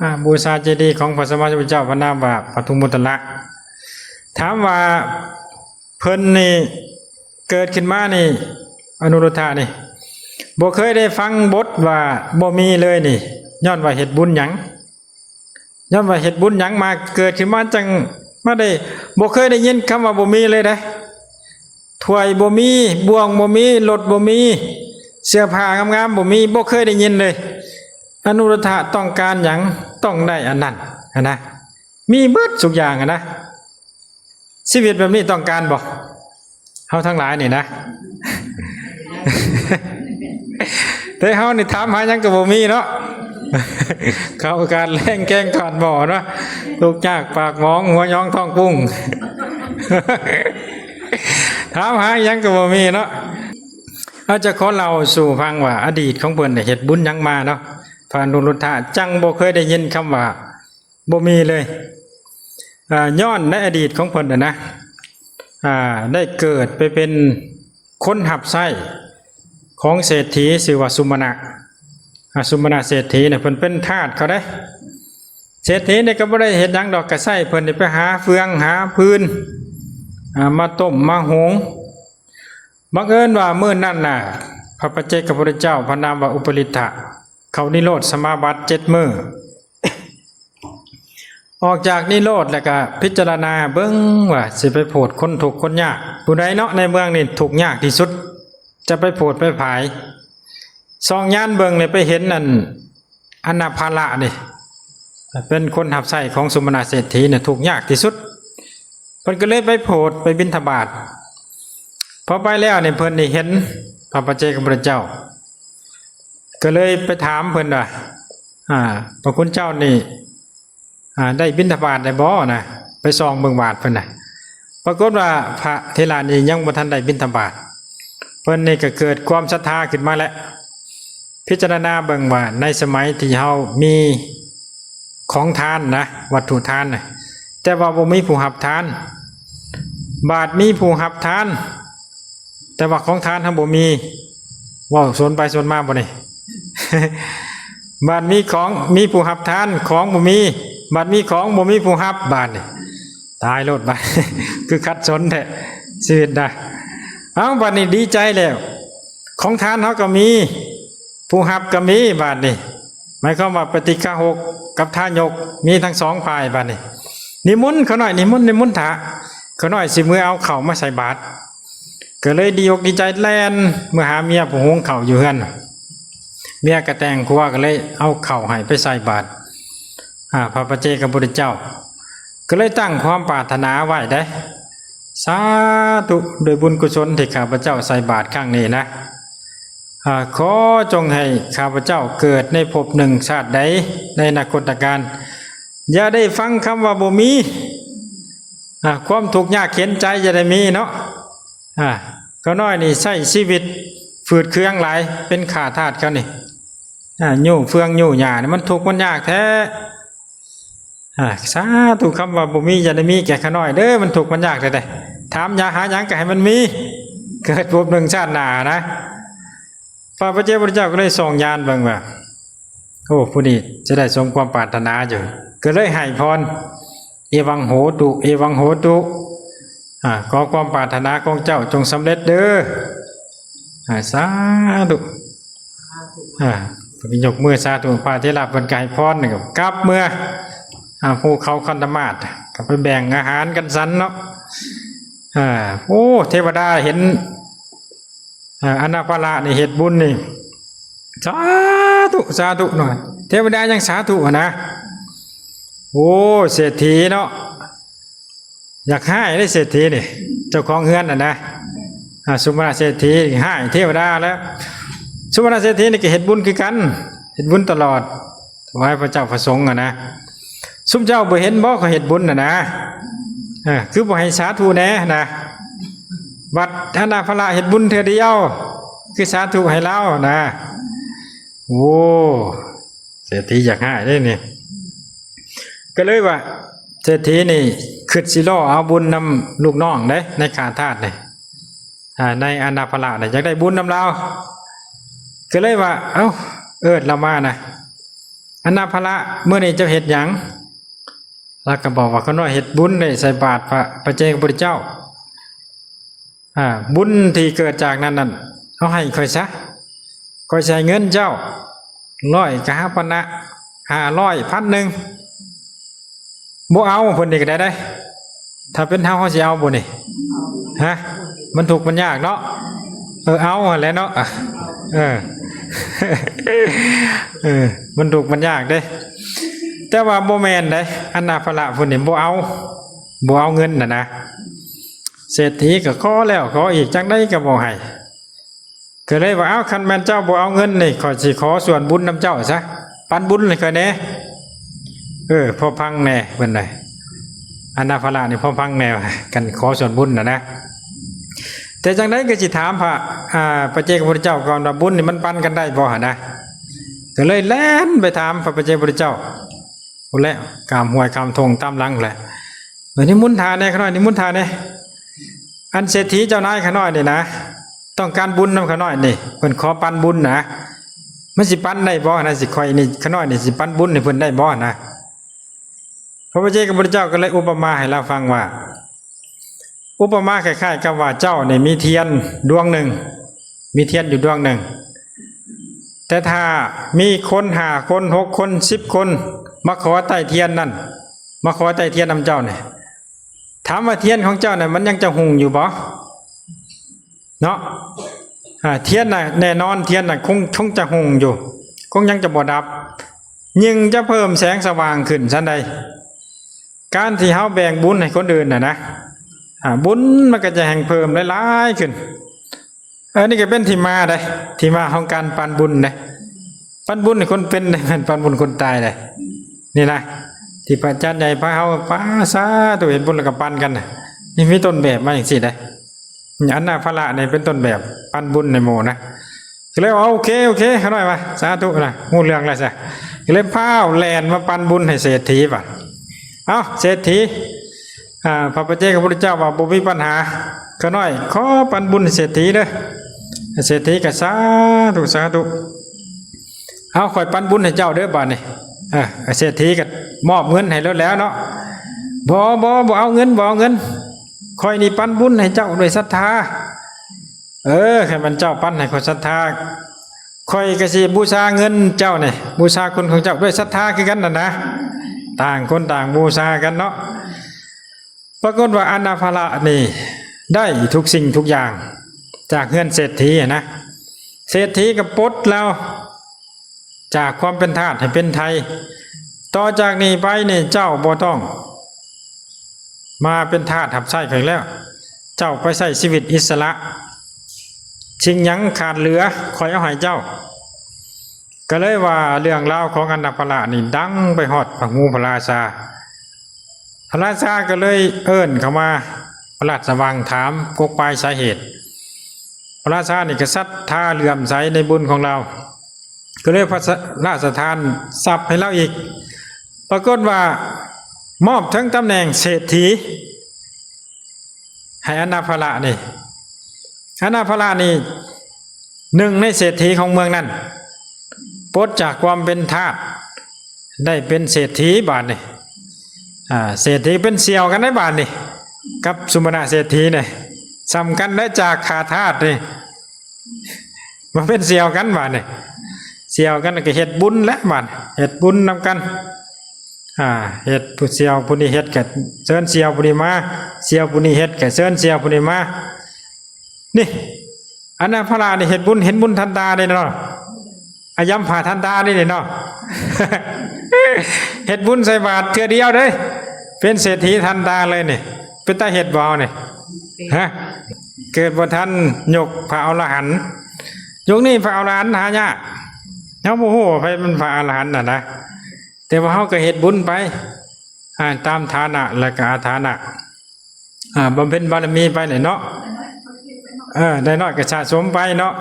ອ່າ ບູຊາເຈດີຂອງພະສຳມາສຳພຸດທະເຈົ້າ ພະນາມວ່າປະທຸມມຸດຕະລະ. ຖາມວ່າເພິ່ນນີ້ເກີດຂຶ້ນມານີ້ ອະນຸລຸດທະນີ້ ບໍ່ເຄີຍໄດ້ຟັງບົດວ່າບໍ່ມີເລີຍນີ້ ຍ້ອນວ່າເຮັດບຸນຫຍັງ? ຍ້ອນວ່າເຮັດບຸນຫຍັງມາ ເກີດຂຶ້ນມາຈັ່ງມາໄດ້ ບໍ່ເຄີຍໄດ້ຍິນຄຳວ່າບໍ່ມີເລີຍເດ້. ຖ້ວຍບໍ່ມີ, ບ່ວງບໍ່ມີ, ລົດບໍ່ມີ, ເສື້ອຜ້າງາມໆບໍ່ມີ, ບໍ່ເຄີຍໄດ້ຍິນເລີຍ. ອະນຸລຸດທະຕ້ອງການຫຍັງ? ຕ້ອງໄດ້ອັນນັ້ນຫັ້ນນະ. ມີເບິດທຸກຢ່າງຫັ້ນນະ. ຊີວິດແບບນີ້ຕ້ອງການບໍ່? ເຮົາທັງຫຼາຍນີ້ນະ ແຕ່ເຮົານີ້ຖາມຫາຫຍັງກໍບໍ່ມີເນາະ ເຂົ້າການແລງແກງການໝໍ້ເນາະ ທຸກຍາກປາກໝອງ ຫົວຫຍອງທ້ອງປຸງ ຖາມຫາຫຍັງກໍບໍ່ມີເນາະ. ອາດຈະຂໍເລົ່າສູ່ຟັງວ່າອະດີດຂອງເພິ່ນໄດ້ເຮັດບຸນຫຍັງມາເນາະ, ພະອະນຸລຸດທະຈັ່ງບໍ່ເຄີຍໄດ້ຍິນຄຳວ່າບໍ່ມີເລີຍ. ອາ ຍ້ອນໃນອະດີດຂອງເພິ່ນນັ້ນນະ ອາ ໄດ້ເກີດໄປເປັນຄົນຮັບໃຊ້ຂອງເສດຖີຊື່ວ່າສຸມະນະ. ອາ ສຸມະນະເສດຖີນະ ເພິ່ນເປັນທາດເຂົາເດ້. ເສດຖີນີ້ກໍບໍ່ໄດ້ເຮັດຫຍັງດອກ, ກໍໃຊ້ເພິ່ນນີ້ໄປຫາເຟືອງຫາຟືນ ອາ ມາຕົ້ມມາຫຸງ. ບັງເອີນວ່າມື້ນັ້ນນະ ພະປັດເຈກະພຸດທະເຈົ້າ ພະນາມວ່າອຸປະລິດຖະ ເຂົ້ານິໂຣດສະມາບັດເຈັດມື້. ອອກຈາກນິໂຣດແລ້ວກະພິຈາລະນາເບິ່ງວ່າຊິໄປໂຜດຄົນທຸກຄົນຍາກຜູ້ໃດເນາະ, ໃນເມືອງນີ້ທຸກຍາກທີ່ສຸດ ຈະໄປໂຜດໄປຜາຍ. ສ່ອງຍານເບິ່ງນີ້ໄປເຫັນອັນ ອະນາພາລະນີ້ ເປັນຄົນຮັບໃຊ້ຂອງສຸມະນະເສດຖີນະ ທຸກຍາກທີ່ສຸດ. ເພິ່ນກໍເລີຍໄປໂຜດໄປບິນທະບາດ. ພໍໄປແລ້ວນີ້ເພິ່ນນີ້ເຫັນພະປັດເຈກະພຸດທະເຈົ້າ ກໍເລີຍໄປຖາມເພິ່ນວ່າ ອາ ພະຄຸນເຈົ້ານີ້ ອາ ໄດ້ບິນທະບາດໄດ້ບໍ່ນະ, ໄປສ່ອງເບິ່ງບາດເພິ່ນນະ. ປາກົດວ່າພະເຖລະນີ້ຍັງບໍ່ທັນໄດ້ບິນທະບາດ. ເພິ່ນນີ້ກໍເກີດຄວາມສັດທາຂຶ້ນມາແລ້ວ, ພິຈາລະນາເບິ່ງວ່າໃນສະໄໝທີ່ເຮົາມີຂອງທານນະ, ວັດຖຸທານນະ, ແຕ່ວ່າບໍ່ມີຜູ້ຮັບທານ, ບາດມີຜູ້ຮັບທານ ແຕ່ວ່າຂອງທານເຮົາບໍ່ມີ. ເວົ້າສວນໄປສວນມາບໍ່ນີ້? ບາດມີຂອງ ມີຜູ້ຮັບທານ, ຂອງບໍ່ມີ, ບາດມີຂອງ ບໍ່ມີຜູ້ຮັບ, ບາດນີ້ຕາຍໂລດບາດ ຄືຂັດສົນແທ້ຊີວິດນະ. ເອົ້າ ບາດນີ້ດີໃຈແລ້ວ, ຂອງທານເຮົາກໍມີ, ຜູ້ຮັບກໍມີ, ບາດນີ້ໝາຍຄວາມວ່າປະຕິຄາຫົກກັບທາຍົກ ມີທັງສອງຝ່າຍ. ບາດນີ້ນິມົນຂ້ານ້ອຍ, ນິມົນ, ນິມົນຖ້າ ຂ້ານ້ອຍຊິເມືອເອົາເຂົ້າມາໃສ່ບາດ. ກໍເລີຍດີອົກດີໃຈແລ່ນເມືອຫາເມຍຜູ້ຫຸງເຂົ້າຢູ່ເຮືອນ. ເມຍກໍແຕ່ງຄົວ ກໍເລີຍເອົາເຂົ້າໃຫ້ໄປໃສ່ບາດ ອາ ພະປັດເຈກະພຸດທະເຈົ້າ. ກໍເລີຍຕັ້ງຄວາມປາດຖະໜາໄວ້ເດ້, ສາທຸ ດ້ວຍບຸນກຸສົນທີ່ຂ້າພະເຈົ້າໃສ່ບາດຄັ້ງນີ້ນະ, ອາ ຂໍຈົ່ງໃຫ້ຂ້າພະເຈົ້າເກີດໃນພົບໜຶ່ງຊາດໃດໃນອະນາຄົດຕະການ ຢ່າໄດ້ຟັງຄຳວ່າບໍ່ມີ. ອາ ຄວາມທຸກຍາກເຂັນໃຈຢ່າໄດ້ມີເນາະ. ອາ ຂ້ານ້ອຍນີ້ໃຊ້ຊີວິດຝືດເຄືອງຫຼາຍ ເປັນຂ້າທາດເຂົານີ້. ອາ ຍູ້ເຟືອງຍູ້ຫຍ້ານີ້ ມັນທຸກມັນຍາກແທ້. ອາ ສາທຸ ຄຳວ່າບໍ່ມີຢ່າໄດ້ມີແກ່ຂ້ານ້ອຍເດີ, ມັນທຸກມັນຍາກແທ້ໆ. ຖາມຫາຫຍັງກໍໃຫ້ມັນມີ, ເກີດພົບໜຶ່ງຊາດໜ້ານະ. ພະປັດເຈກະພຸດທະເຈົ້າກໍເລີຍສ່ອງຍານເບິ່ງວ່າ ໂອ້ ຜູ້ນີ້ຈະໄດ້ສົມຄວາມປາດຖະໜາຢູ່, ກໍເລີຍໃຫ້ພອນ ເອວັງໂຫຕຸ ເອວັງໂຫຕຸ ອາ ຂໍຄວາມປາດຖະໜາຂອງເຈົ້າຈົ່ງສຳເລັດເດີ. ອາ ສາທຸ. ອາ ເພິ່ນກໍຍົກມືສາທຸ, ພະເຖລະເພິ່ນກໍໃຫ້ພອນ ກໍກັບເມືອ ອາ ພູເຂົາຄັນທະມາດ ກໍໄປແບ່ງອາຫານກັນສັນເນາະ. ອາ ໂອ້ ເທວະດາເຫັນ ອາ ອະນາພາລະນີ້ເຮັດບຸນນີ້ ສາທຸ ສາທຸເນາະ, ເທວະດາຍັງສາທຸຫັ້ນນະ. ໂອ້ ເສດຖີເນາະ ຢາກຮ້າຍເດ້ເສດຖີນີ້, ເຈົ້າຂອງເຮືອນຫັ້ນນະ. ອາ ສຸມະນະເສດຖີຮ້າຍເທວະດາແລ້ວ. ສຸມະນະເສດຖີນີ້ກໍເຮັດບຸນຄືກັນ, ເຮັດບຸນຕະຫຼອດ ຖວາຍພະເຈົ້າພະສົງຫັ້ນນະ. ຊຸມເຈົ້າບໍ່ເຫັນບໍ່ ຂ້ອຍເຮັດບຸນຫັ້ນນະ? ເອີ ຄືບໍ່ໃຫ້ສາທຸແດ່ນະ? ບັດອະນາພາລະເຮັດບຸນເທື່ອດຽວ ຄືສາທຸໃຫ້ລາວນະ? ໂອ້ ເສດຖີຢາກຮ້າຍເດ້ນີ້. ກໍເລີຍວ່າເສດຖີນີ້ຄິດຊິລໍ້ເອົາບຸນນຳລູກນ້ອງເດ້ ໃນຂ້າທາດນີ້. ອາ ໃນອະນາພາລະນີ້ຢາກໄດ້ບຸນນຳລາວ, ກໍເລີຍວ່າ ເອົ້າ ເອີ້ນລາວມານະ. ອະນາພາລະ ມື້ນີ້ເຈົ້າເຮັດຫຍັງ? ລາວກໍບອກວ່າ ຂ້ານ້ອຍເຮັດບຸນໄດ້ໃສ່ບາດພະ ພະເຈົ້າ ພະພຸດທະເຈົ້າ. ອາ ບຸນທີ່ເກີດຈາກນັ້ນນັ້ນ ເອົາໃຫ້ຂ້ອຍຊະ, ຂ້ອຍຊິໃຫ້ເງິນເຈົ້າ ຮ້ອຍກະຫາພັນນະ ຫ້າຮ້ອຍ ພັນໜຶ່ງ. ບໍ່ເອົາ ເພິ່ນນີ້ກໍໄດ້ເດ້. ຖ້າເປັນເຮົາ ເຮົາຊິເອົາບໍ່ນີ້? ຮະ? ມັນທຸກມັນຍາກເນາະ. ເອີ ເອົາຫັ້ນແຫຼະເນາະ. ເອີ ເອີ ມັນທຸກມັນຍາກເດ້. ແຕ່ວ່າບໍ່ແມ່ນເດ້ ອະນາພາລະເພິ່ນນີ້ບໍ່ເອົາ ບໍ່ເອົາເງິນນະນະ. ເສດຖີກໍຂໍແລ້ວຂໍອີກ ຈັ່ງໃດກໍບໍ່ໃຫ້. ກໍເລີຍວ່າ ເອົ້າ ຄັນແມ່ນເຈົ້າບໍ່ເອົາເງິນນີ້ ຂ້ອຍຊິຂໍສ່ວນບຸນນຳເຈົ້າຊະ, ປັນບຸນໃຫ້ຂ້ອຍແດ່. ເອີ ພໍຟັງແດ່ ເພິ່ນວ່າ. ອະນາພາລະນີ້ພໍຟັງແດ່ ຄັນຂໍສ່ວນບຸນນະນະ. ແຕ່ຈັ່ງໃດກໍຊິຖາມພະ ອາ ປັດເຈກະພຸດທະເຈົ້າກ່ອນວ່າ ບຸນນີ້ມັນປັນກັນໄດ້ບໍ່ຫັ້ນນະ. ກໍເລີຍແລ່ນໄປຖາມພະປັດເຈກະພຸດທະເຈົ້າພຸ້ນແຫຼະ ຂ້າມຫ້ວຍຂ້າມທົ່ງຕາມຫຼັງແຫຼະ. ເອີ ນິມົນທ່ານແດ່ ຂ້ານ້ອຍ ນິມົນທ່ານແດ່. ອັນເສດຖີເຈົ້ານາຍຂ້ານ້ອຍນີ້ນະ ຕ້ອງການບຸນນຳຂ້ານ້ອຍນີ້ ເພິ່ນຂໍປັນບຸນນະ. ມັນຊິປັນໄດ້ບໍ່ນະ? ຊິຂ້ອຍນີ້ ຂ້ານ້ອຍນີ້ຊິປັນບຸນໃຫ້ເພິ່ນໄດ້ບໍ່ນະ? ພະປະເຈກະພຸດທະເຈົ້າກໍເລີຍອຸປະມາໃຫ້ລາວຟັງວ່າ ອຸປະມາຄ້າຍໆກັບວ່າເຈົ້ານີ້ມີທຽນດວງໜຶ່ງ ມີທຽນຢູ່ດວງໜຶ່ງ ແຕ່ຖ້າມີຄົນຫ້າຄົນ ຫົກຄົນ ສິບຄົນ ມາຂໍໄຕ້ທຽນນັ້ນ ມາຂໍໄຕ້ທຽນນຳເຈົ້ານີ້ ຖາມວ່າທຽນຂອງເຈົ້ານັ້ນມັນຍັງຈະຮຸ່ງຢູ່ບໍ່ເນາະ? ອາ ທຽນນະ ແນ່ນອນ ທຽນນະຄົງ ຄົງຈະຮຸ່ງຢູ່ ຄົງຍັງຈະບໍ່ດັບ ຍິ່ງຈະເພີ່ມແສງສະຫວ່າງຂຶ້ນຊັ້ນໃດ. ການທີ່ເຮົາແບ່ງບຸນໃຫ້ຄົນອື່ນນະນະ ອາ ບຸນມັນກໍຈະແຮ່ງເພີ່ມຫຼາຍໆຂຶ້ນ. ອັນນີ້ກໍເປັນທີ່ມາເດ້ ທີ່ມາຂອງການປັນບຸນເດ້ ປັນບຸນໃຫ້ຄົນເປັນເດ້ ແມ່ນປັນບຸນຄົນຕາຍເດ້. ນີ້ນະ ທີ່ພະອາຈານໃຫຍ່ພາເຮົາປາ ສາທຸ ເຮັດບຸນແລ້ວກໍປັນກັນນະ. ນີ້ມີຕົ້ນແບບມາຈັ່ງຊີ້ເດ້ ອັນນາພະລະນີ້ເປັນຕົ້ນແບບປັນບຸນໃຫ້ໝູ່ນະ. ກໍເລີຍວ່າ ໂອເຄ ໂອເຄ ຂ້ານ້ອຍວ່າ ສາທຸນະ ຮູ້ເລື່ອງແລ້ວຊະ. ກໍເລີຍພ້າວແລ່ນມາປັນບຸນໃຫ້ເສດຖີບັດ. ເອົ້າ ເສດຖີ ອາ ພະປະເຈກະພຸດທະເຈົ້າວ່າ ບໍ່ມີປັນຫາ ຂ້ານ້ອຍຂໍປັນບຸນໃຫ້ເສດຖີເດີ. ເສດຖີກໍ ສາທຸ ສາທຸ ເອົາ ຂ້ອຍປັນບຸນໃຫ້ເຈົ້າເດີບາດນີ້. ເອີ ເສດຖີກໍມອບເງິນໃຫ້ໂລດແລ້ວເນາະ. ບໍ່ ບໍ່ ບໍ່ເອົາເງິນ ບໍ່ເອົາເງິນ ຂ້ອຍນີ້ປັນບຸນໃຫ້ເຈົ້າດ້ວຍສັດທາ. ເອີ ຄັນແມ່ນເຈົ້າປັນໃຫ້ຂ້ອຍສັດທາ ຂ້ອຍກໍຊິບູຊາເງິນເຈົ້ານີ້ ບູຊາຄຸນຂອງເຈົ້າດ້ວຍສັດທາຄືກັນຫັ້ນນະ. ຕ່າງຄົນຕ່າງບູຊາກັນເນາະ. ປາກົດວ່າອະນາພະລະນີ້ໄດ້ທຸກສິ່ງທຸກຢ່າງຈາກເຮືອນເສດຖີນະ. ເສດຖີກໍປົດລາວຈາກຄວາມເປັນທາດໃຫ້ເປັນໄທ. ຕໍ່ຈາກນີ້ໄປນີ້ເຈົ້າບໍ່ຕ້ອງມາເປັນທາດຮັບໃຊ້ຂ້ອຍແລ້ວ. ເຈົ້າໄປໃຊ້ຊີວິດອິດສະຫຼະ. ສິ່ງຫຍັງຂາດເຫຼືອ ຂ້ອຍເອົາໃຫ້ເຈົ້າ. ກໍເລີຍວ່າເລື່ອງລາວຂອງອະນາພະລະນີ້ດັງໄປຮອດຫູພະລາຊາ. ພະລາຊາກໍເລີຍເອີ້ນເຂົ້າມາພະລາຊະວັງ ຖາມກົກປາຍສາເຫດ. ພະລາຊານີ້ກໍສັດທາເຫຼື້ອມໃສໃນບຸນຂອງລາວ ກໍເລີຍພະລາຊະທານຊັບໃຫ້ລາວອີກ. ປາກົດວ່າມອບເຖິງຕຳແໜ່ງເສດຖີ ໃຫ້ອະນາພະລະນີ້. ອະນາພະລະນີ້ ໜຶ່ງໃນເສດຖີຂອງເມືອງນັ້ນ ປົດຈາກຄວາມເປັນທາດ ໄດ້ເປັນເສດຖີບາດນີ້. ອາ ເສດຖີເປັນສ່ຽວກັນໃນບາດນີ້ ກັບສຸມະນະເສດຖີນີ້ ສ່ຳກັນໄດ້ຈາກຂ້າທາດນີ້ ມາເປັນສ່ຽວກັນບາດນີ້. ສ່ຽວກັນກໍເຮັດບຸນແຫຼະບາດ ເຮັດບຸນນຳກັນ. ອາ ເຮັດຜູ້ສ່ຽວຜູ້ນີ້ເຮັດກໍເຊີນສ່ຽວຜູ້ນີ້ມາ ສ່ຽວຜູ້ນີ້ເຮັດກໍເຊີນສ່ຽວຜູ້ນີ້ມາ. ນີ້ ອະນາພະລະນີ້ເຮັດບຸນ ເຮັດບຸນທັນຕາເດ້ເນາະ ອາຍັມພະທັນຕານີ້ເນາະ. ເຮັດບຸນໃສ່ບາດເທື່ອດຽວເດ້ ເປັນເສດຖີທັນຕາເລີຍນີ້. ເປັນຕາເຮັດບໍ່ເຮົານີ້ ຮະ? ເກີດບໍ່ທັນຍຸກພະອໍລະຫັນ. ຍຸກນີ້ພະອໍລະຫັນຫາຍາກ ເຮົາບໍ່ຮູ້ວ່າໃຜເປັນພະອໍລະຫັນຫັ້ນນະ. ແຕ່ວ່າເຮົາກໍເຮັດບຸນໄປ ອາ ຕາມຖານະ ແລະກະອາຖານະ ອາ ບຳເພັນບາລະມີໄປແຫຼະເນາະ. ເອີ ໄດ້ນ້ອຍກໍສະສົມໄປເນາະ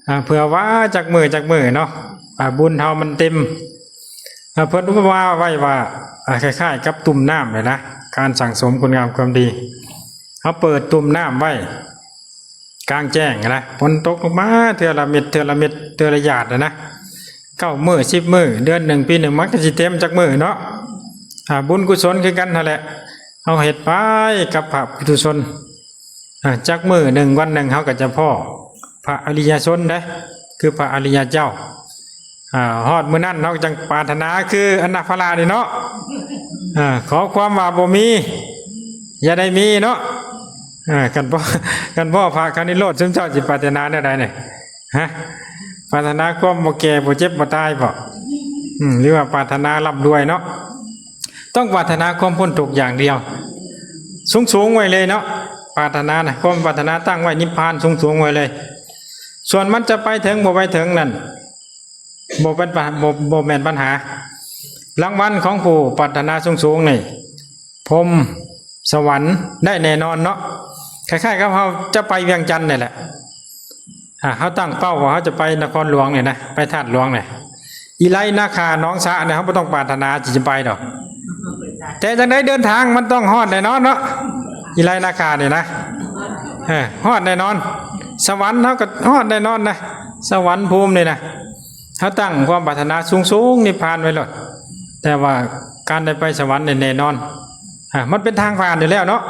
ອາ ເພື່ອວ່າຈັກມື້ຈັກມື້ເນາະ ອາ ບຸນເຮົາມັນເຕັມ. ອາ ເພິ່ນອຸປະມາໄວ້ວ່າ ອາ ຄ້າຍໆກັບຕຸ່ມນ້ຳນີ້ນະ ການສັ່ງສົມຄຸນງາມຄວາມດີ ເຮົາເປີດຕຸ່ມນ້ຳໄວ້ ກາງແຈ້ງນະ ຝົນຕົກລົງມາເທື່ອລະເມັດ ເທື່ອລະເມັດ ເທື່ອລະຫຍາດນະ ເກົ້າມື້ ສິບມື້ ເດືອນໜຶ່ງ ປີໜຶ່ງ ມັນກໍຊິເຕັມຈັກມື້ເນາະ. ອາ ບຸນກຸສົນຄືກັນຫັ້ນແຫຼະ ເຮົາເຮັດໄປກັບພະປຸຖຸຊົນ. ອາ ຈັກມື້ໜຶ່ງ ວັນໜຶ່ງ ເຮົາກໍຈະພໍ້ພະອະລິຍະຊົນເດ້ ຄືພະອະລິຍະເຈົ້າ. ອາ ຮອດມື້ນັ້ນເຮົາຈັ່ງປາດຖະໜາຄືອະນາພະລະນີ້ເນາະ. ອາ ຂໍຄວາມວ່າບໍ່ມີ ຢ່າໄດ້ມີເນາະ. ອາ ຄັນພໍ້ ຄັນພໍ້ພະຄະນິໂລດ ຊຸມເຈົ້າຊິປາດຖະໜາແນວໃດນີ້ ຮະ? ປາດຖະໜາຄວາມບໍ່ແກ່ ບໍ່ເຈັບ ບໍ່ຕາຍບໍ? ອືມ ຫຼືວ່າປາດຖະໜາລ່ຳລວຍເນາະ? ຕ້ອງປາດຖະໜາຄວາມພົ້ນທຸກຢ່າງດຽວ ສູງໆໄວ້ເລີຍເນາະ. ປາດຖະໜານະ ຄວາມປາດຖະໜາຕັ້ງໄວ້ນິບພານສູງໆໄວ້ເລີຍ. ສ່ວນມັນຈະໄປເຖິງບໍ່ໄປເຖິງນັ້ນ ບໍ່ເປັນປະ ບໍ່ ບໍ່ແມ່ນບັນຫາ. ລາງວັນຂອງຜູ້ປາດຖະໜາສູງໆນີ້ ພົມ ສະຫວັນ ໄດ້ແນ່ນອນເນາະ. ຄ້າຍໆກັບເຮົາຈະໄປວຽງຈັນນີ້ແຫຼະ ອ່າ ເຮົາຕັ້ງເປົ້າວ່າເຮົາຈະໄປນະຄອນຫຼວງນີ້ນະ ໄປທາດຫຼວງນີ້ ອີໄລນາຄາໜອງສະນີ້ ເຮົາບໍ່ຕ້ອງປາດຖະໜາທີ່ຈະໄປດອກ ແຕ່ຈັ່ງໃດເດີນທາງມັນຕ້ອງຮອດແນ່ນອນເນາະ ອີໄລນາຄານີ້ນະ ເອີ ຮອດແນ່ນອນ ສະຫວັນເຮົາກໍຮອດແນ່ນອນນະ ສະຫວັນພູມນີ້ນະ ເຮົາຕັ້ງຄວາມປາດຖະໜາສູງໆ ນິບພານໄວ້ໂລດ ແຕ່ວ່າການໄດ້ໄປສະຫວັນນີ້ແນ່ນອນ ອ່າ ມັນເປັນທາງຜ່ານຢູ່ແລ້ວເນາະ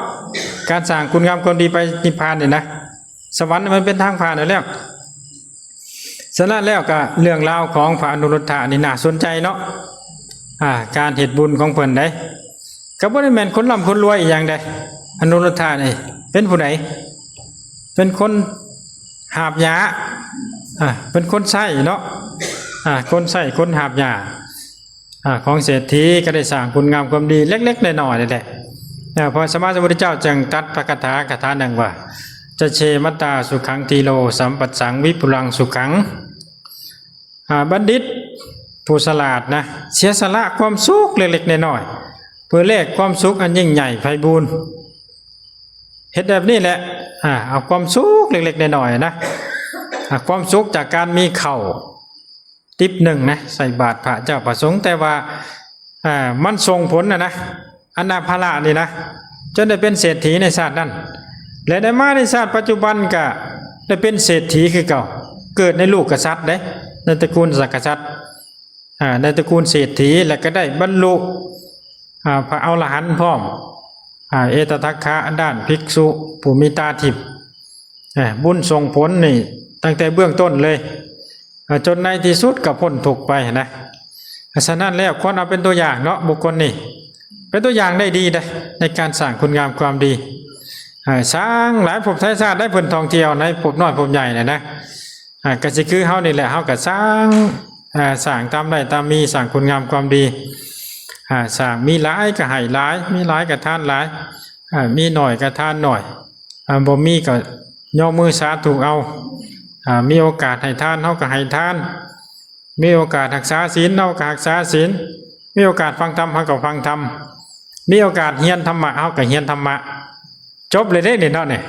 ການສ້າງຄຸນງາມຄວາມດີໄປນິບພານນີ້ນະ ສະຫວັນມັນເປັນທາງຜ່ານຢູ່ແລ້ວ. ສະນັ້ນແລ້ວກໍເລື່ອງລາວຂອງພະອະນຸລຸດທະນີ້ໜ້າສົນໃຈເນາະ ອ່າ ການເຮັດບຸນຂອງເພິ່ນເດ້ ກໍບໍ່ໄດ້ແມ່ນຄົນລ່ຳຄົນລວຍອີ່ຫຍັງເດ້ ອະນຸລຸດທະນີ້ເປັນຜູ້ໃດ? ເປັນຄົນຫາບຫຍ້າ ອ່າ ເປັນຄົນໃຊ້ເນາະ ອ່າ ຄົນໃຊ້ ຄົນຫາບຫຍ້າ ອ່າ ຂອງເສດຖີ ກໍໄດ້ສ້າງຄຸນງາມຄວາມດີເລັກໆນ້ອຍໆນີ້ແຫຼະ ເອີ ພະສຳມາສຳພຸດທະເຈົ້າຈຶ່ງຕັດພະຄາຖາຄາຖາໜຶ່ງວ່າ ຈະເຊມະຕາສຸຂັງທີໂລ ສຳປັດສັງວິປຸລັງສຸຂັງ ອ່າ ບັນດິດຜູ້ສະຫຼາດນະ ເສຍສະຫຼະຄວາມສຸກເລັກໆນ້ອຍໆ ເພື່ອແລກຄວາມສຸກອັນຍິ່ງໃຫຍ່ໄພບູນ ເຮັດແບບນີ້ແຫຼະ ອ່າ ເອົາຄວາມສຸກເລັກໆນ້ອຍໆນະ ອ່າ ຄວາມສຸກຈາກການມີເຂົ້າ ຕິບໜຶ່ງນະ ໃສ່ບາດພະເຈົ້າພະສົງ ແຕ່ວ່າ ອ່າ ມັນສົ່ງຜົນນະນະ ອັນນາພາລະນີ້ນະ ຈົນໄດ້ເປັນເສດຖີໃນຊາດນັ້ນ ແລະ ໄດ້ມາໃນຊາດປັດຈຸບັນກະໄດ້ເປັນເສດຖີຄືເກົ່າ ເກີດໃນລູກກະສັດເດ້ ໃນຕະກູນສັກກະສັດ ອ່າ ໃນຕະກູນເສດຖີ ແລະ ກະໄດ້ບັນລຸ ອ່າ ພະອໍລະຫັນພ້ອມ ອ່າ ເອຕະທັກຄະ ດ້ານພິກສຸຜູ້ມີຕາທິບ ອ່າ ບຸນສົ່ງຜົນນີ້ຕັ້ງແຕ່ເບື້ອງຕົ້ນເລີຍ ອ່າ ຈົນໃນທີ່ສຸດກໍພົ້ນທຸກໄປນະ. ສະນັ້ນແລ້ວຄວນເອົາເປັນຕົວຢ່າງເນາະ ບຸກຄົນນີ້ເປັນຕົວຢ່າງໄດ້ດີເດ້ ໃນການສ້າງຄຸນງາມຄວາມດີ ອ່າ ສ້າງຫຼາຍພົບຊາດ ໄດ້ເພິ່ນທ່ອງທ່ຽວໃນພົບນ້ອຍພົບໃຫຍ່ນະ ອ່າ ກໍຊິຄືເຮົານີ້ແຫຼະ ເຮົາກໍສ້າງ ອ່າ ສ້າງຕາມໄດ້ຕາມມີ ສ້າງຄຸນງາມຄວາມດີ ອ່າ ສ້າງມີຫຼາຍກໍໃຫ້ຫຼາຍ ມີຫຼາຍກໍທານຫຼາຍ ອ່າ ມີໜ້ອຍກໍທານໜ້ອຍ ອ່າ ບໍ່ມີກໍຍົກມືສາທຸເອົາ ອ່າ ມີໂອກາດໃຫ້ທານ ເຮົາກໍໃຫ້ທານ ມີໂອກາດຮັກສາສິນ ເຮົາກໍຮັກສາສິນ ມີໂອກາດຟັງທຳ ເຮົາກໍຟັງທຳ ມີໂອກາດຮຽນທຳມະ ເຮົາກໍຮຽນທຳມະ ຈົບເລີຍເດ້ນີ້ເນາະນີ້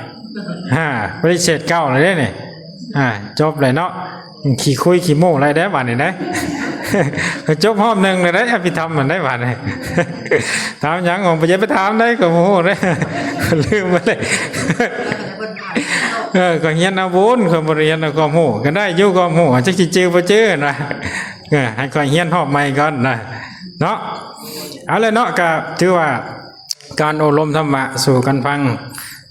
ອ່າ ປະຕິເສດເກົ້າເລີຍເດ້ນີ້ ອ່າ ຈົບເລີຍເນາະ ຂີ້ຄຸຍຂີ້ໂມ້ໄດ້ເດ້ບາດນີ້ເດ້ ຈົບຮອບໜຶ່ງເລີຍເດ້ ອະພິທຳນັ້ນເດ້ບາດນີ້ ຖາມຫຍັງ ບໍ່ຢາກໄປຖາມໄດ້ ຂ້ອຍບໍ່ຮູ້ເດ້ ລືມໄປເລີຍ ເອີ ຂ້ອຍຮຽນເອົາບຸນ ຂ້ອຍບໍ່ໄດ້ຮຽນເອົາຄວາມຮູ້ ກໍໄດ້ຢູ່ຄວາມຮູ້ ຈັກຊິຈື່ບໍ່ຈື່ນະ ເອີ ໃຫ້ຂ້ອຍຮຽນຮອບໃໝ່ກ່ອນນະ ເນາະ ເອົາລະເນາະ ກໍຖືວ່າ ການໂອ້ລົມທຳມະສູ່ກັນຟັງ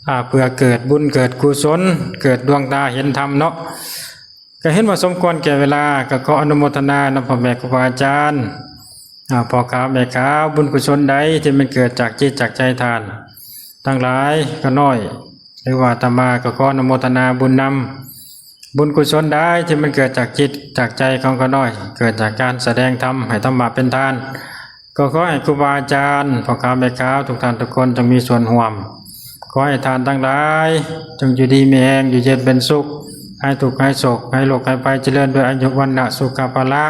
ອ່າ ເພື່ອເກີດບຸນເກີດກຸສົນ ເກີດດວງຕາເຫັນທຳເນາະ ກໍເຫັນວ່າສົມຄວນແກ່ເວລາ ກໍຂໍອະນຸໂມທະນານຳພໍ່ແມ່ຄູບາອາຈານ ອ່າ ພໍ່ຂາວແມ່ຂາວ ບຸນກຸສົນໃດທີ່ມັນເກີດຈາກຈິດຈາກໃຈທ່ານທັງຫຼາຍ ຂ້ານ້ອຍ ຫຼືວ່າອາດຕະມາ ກໍຂໍອະນຸໂມທະນາບຸນນຳ ບຸນກຸສົນໃດທີ່ມັນເກີດຈາກຈິດຈາກໃຈຂອງຂ້ານ້ອຍ ເກີດຈາກການສະແດງທຳ ໃຫ້ທຳມະເປັນທານ ກໍຂໍໃຫ້ຄູບາອາຈານ ພໍ່ຂາວແມ່ຂາວ ທຸກທ່ານທຸກຄົນ ຈົ່ງມີສ່ວນຮ່ວມ ຂໍໃຫ້ທ່ານທັງຫຼາຍ ຈົ່ງຢູ່ດີມີແຮງ ຢູ່ເຢັນເປັນສຸກ ຫາຍທຸກຫາຍໂສກ ຫາຍໂລກຫາຍໄພ ຈະເລີນດ້ວຍອາຍຸ ວັນນະ ສຸຂະ ພະລະ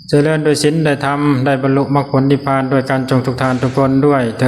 ຈະເລີນດ້ວຍສິນ ດ້ວຍທຳ ໄດ້ບັນລຸມັກຜົນນິບພານດ້ວຍກັນ ຈົ່ງທຸກທ່ານທຸກຄົນດ້ວຍເທີ້ນ.